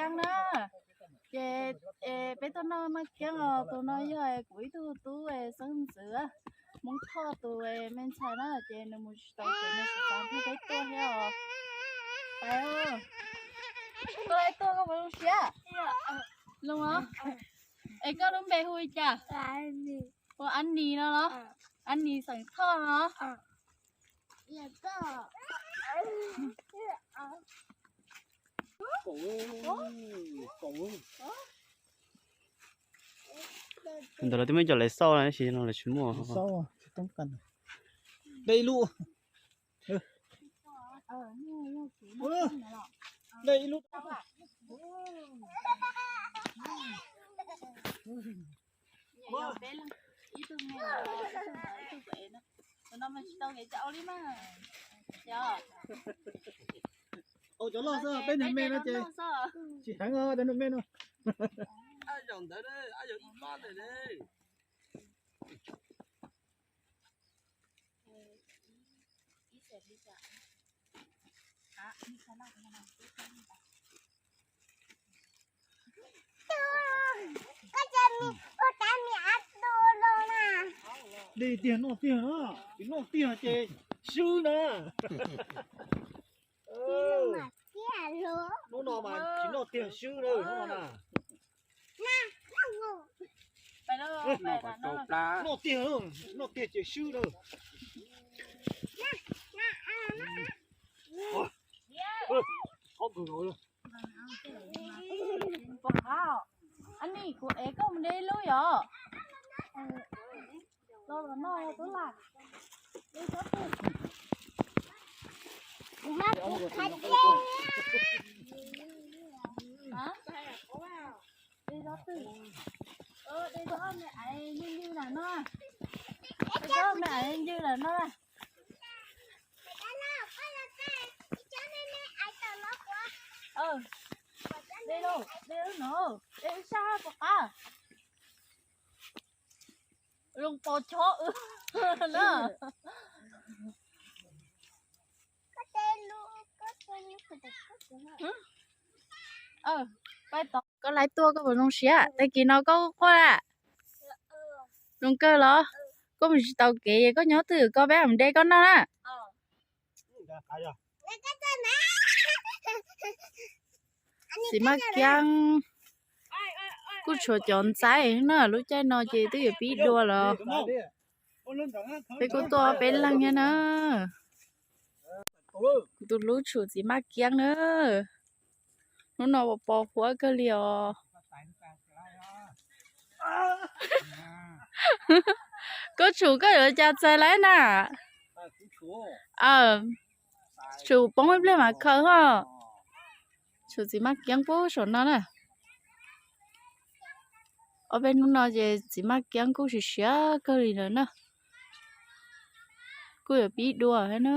Kiab na. Ces peb tuaj noj maj kiab os, tus no yog kuv ib tug tub xeeb ntxwv Hmoob Thoj tus me ntxhais na, ces nws mus tsis tau ces nws xav xav nrog peb tuaj thiab os. Pais, koj tuaj koj puas zoo siab? Zoo os. Es koj lub npe hu li cas? Hu Ab Nis no los? Ab Nis xeem Thoj no. Ntawm lawv twb muaj ib co lawv xauj na, tab sis no lawv tsis muaj. Dej ib lub. Dej ib lub. Ua cov loj xwb, peb niag me no ces tsis heev os, cov niag me no. Dej tiag noj tiag na, tsis noj tiag ces swb na. Hnub no mas tsis noj tiag swb na, hnub no na. Noj tiag, noj tiag ces swb na. Ab Nis, kuv ev koj mus de ib lub yom. Los los noj tub lam. De tsob twg? De tsob me aiv ncw lam no. De tsob me aiv ncw lam no. De lauj, de wb no, de wb sab puas qab? Zoo pos chob wb na. Pais tod, koj laib tuaj koj puas zoo siab? Tag kis no koj quaj quaj a? Zoo kawg los? Koj mus tsis tau kev, koj nyob twj ywm ko peb mus de koj noj na. Txiv maj kiab kuj tshuav cov ntxaib na, lub caij no ces twb yuav pib dua los. Peb kuj tuaj peb leeg thiab na. Kuv tus hlub tshum txiv maj kiab na. Hnub no pos pos huab kawg li os. Koj tshum koj yuav cas txais lawm na? Tshum poob ib pliag mas khaws ho. Tshum txiv maj kiab pub saum no na. Ob peb hnub no ces txiv maj kiab kuj siav siav kawg li lawm na. Kuj yuav pib dua thiab na.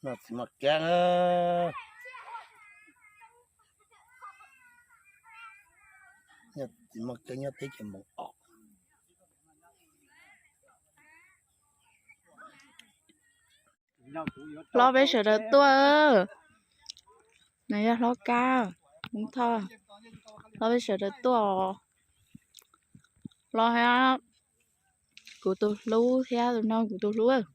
Noj txiv maj kiab, noj txiv maj kiab nyob teb chaws Npaum Os. Hlob peb sawv daws tuaj. No yog hlob Kab, Hmoob Thoj. Hlob peb sawv daws tuaj os. Hlob thiab kuv tus hlub thiab tus no kuv tus hlub.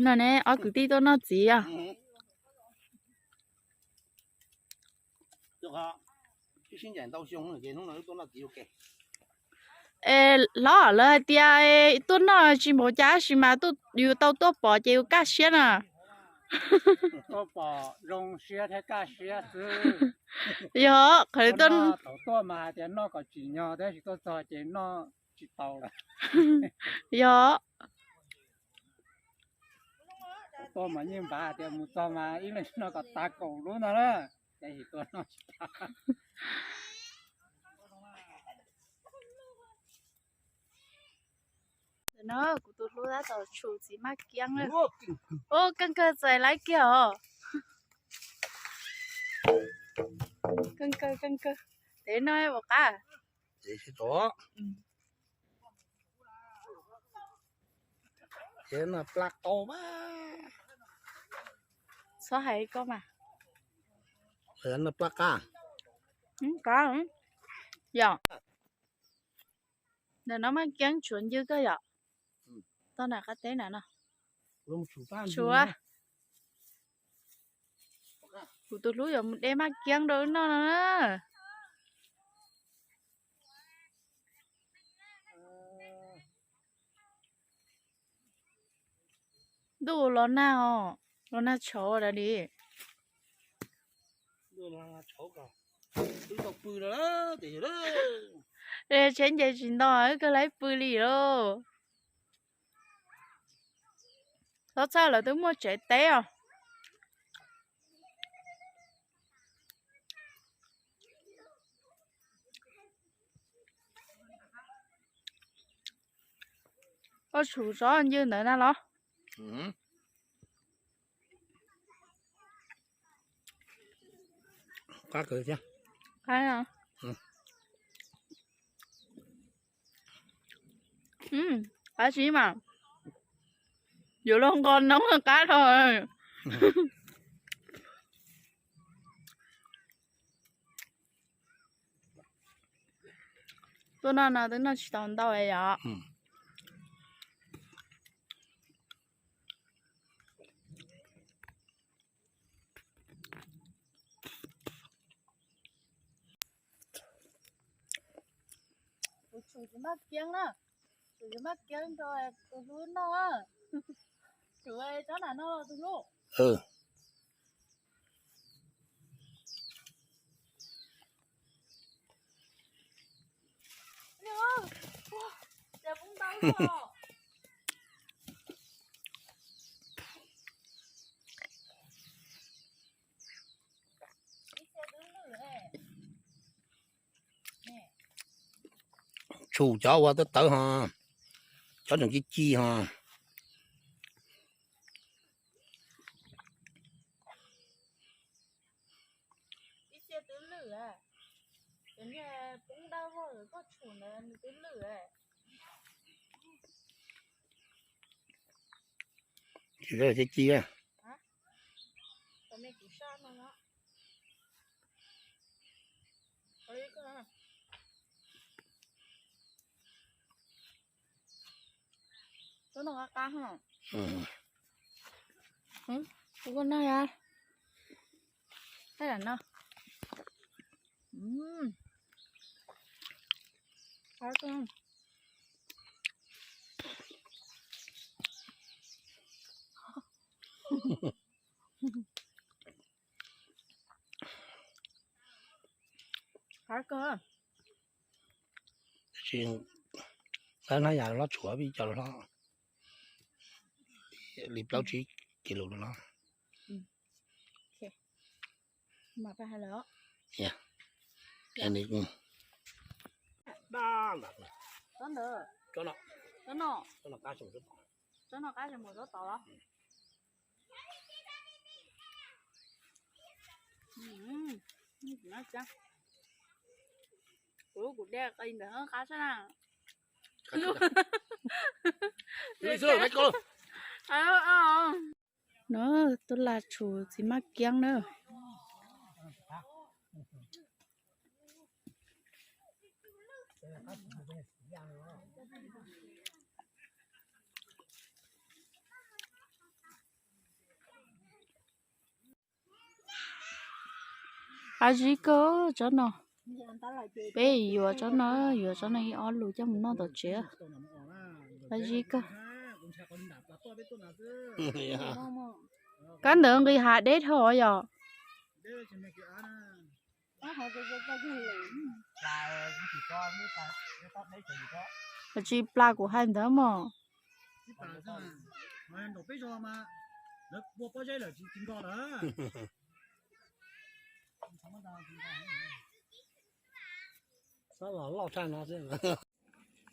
No ne ob kwv tij tuaj noj txiv os. Es hlob, lawv hais tias tuaj noj tsis npaum cas tab sis mas yus tau tuaj pom ces yus kaj siab na. Yog qhov tuaj mas hais tias noj kom tsim nyog tab sis tuaj txog ces noj tsis tau lawm. Yog. Tuaj mas yeej npav tias mus txog mas ib leeg no kom tas kaum lub no na, ces tua no tsis tas. No kuv tus hlub tab tom tshum txiv maj kiab na. Ub, keej kawg txais laib kiag os. Keej kawg, keej kawg. Tev no ua qab. Ces no plab qau mas. Txhob hais koj mas. No plab qab. Qab. Yog. Ntawm no maj kiab tshuav ncw kawg yom. Tau nram qab teb nram no. Tshuav. Kuv tus hlub yuav mus de maj kiab rau wb noj no na. Ntuj los nag os, los nag tshauv da li. Tsheb nce tsis nto wb kawg laib pw li lauj. Txhob txhawj, lawv twb muaj tsev teb os. Koj tshum tsob ncw ntawd na los? Qab kawg thiab. Qab. Qab tsis mas yuav luag nqos noob qab dhau. Tuaj noj no twb noj tsis tau ntau yom. Kuv tshum txiv maj kiab na, tshum txiv maj kiab rau tus hlub noj. Tshum tsob nram no tus hlub. Tshum cov ua tawv tawv ho, cov tseem ci ci ho. Tsis, ci ci. Tsob no qab qab ho. Kuv koj noj ya. Tab lam no. Qab kawg. Qab kawg. Tab sis qab hnab yam hlob tshuav pib cov hlob li plaub tsib kis lus no. Tsob no qab tsis mus tsob tod los? Kuv, kuv de qi ntawd qab xwb na. No tuaj laj tshum txiv maj kiab na. Qab zib kawg tsob no. Peb yuav tsob no, yuav tsob no ib ob lus coj mus noj tom tsev. Qab zib kawg. Kab ntawd nqis hav deb dhau yom. Tsis plas kuv hais ntawd mog. Lawv ua pob zeb lawm tsis, tsis nkaus lawm. Xob los loj tshaj no xwb.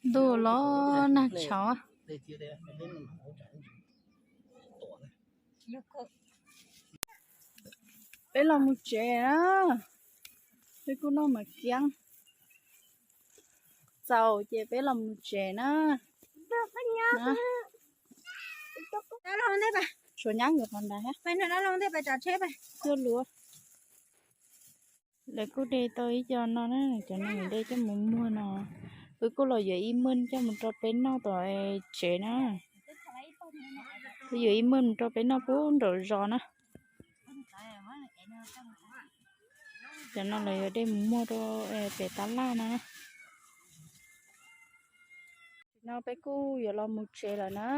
Ntuj los nag tshauv. Peb los mus tsev na. Peb kuj noj mas kiab txaus ces peb los mus tsev na. Suav nyab nkawd qhov ntawd thiab. Lawv kuj de tau ib co no na, cov no de coj mus muag no. Wb kuj los yuav ib muaj coj mus rau peb noj tom tsev na. Wb yuav ib muaj mus rau peb noj pub nraum zos na. Cov no los yuav de mus muag rau pem tab laj no. Tam no peb kuj yuav los mus tsev lawm na.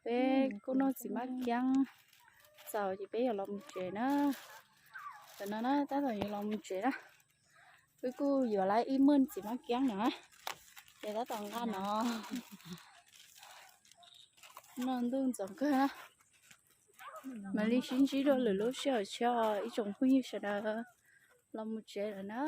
Peb kuj noj txiv maj kiab txaus ces peb yuav los mus tsev na. Tam no na tab tom yuav los mus tsev na. Wb kuj yuav lawm ib muaj txiv maj kiab no, ces tab tom nqa no. No ntuj ntxoov kawg na. Mam li sib ntsib dua lwm lub sij hawm tshiab, ib tsoom phooj ywg sawv daws, los mus tsev lawm na.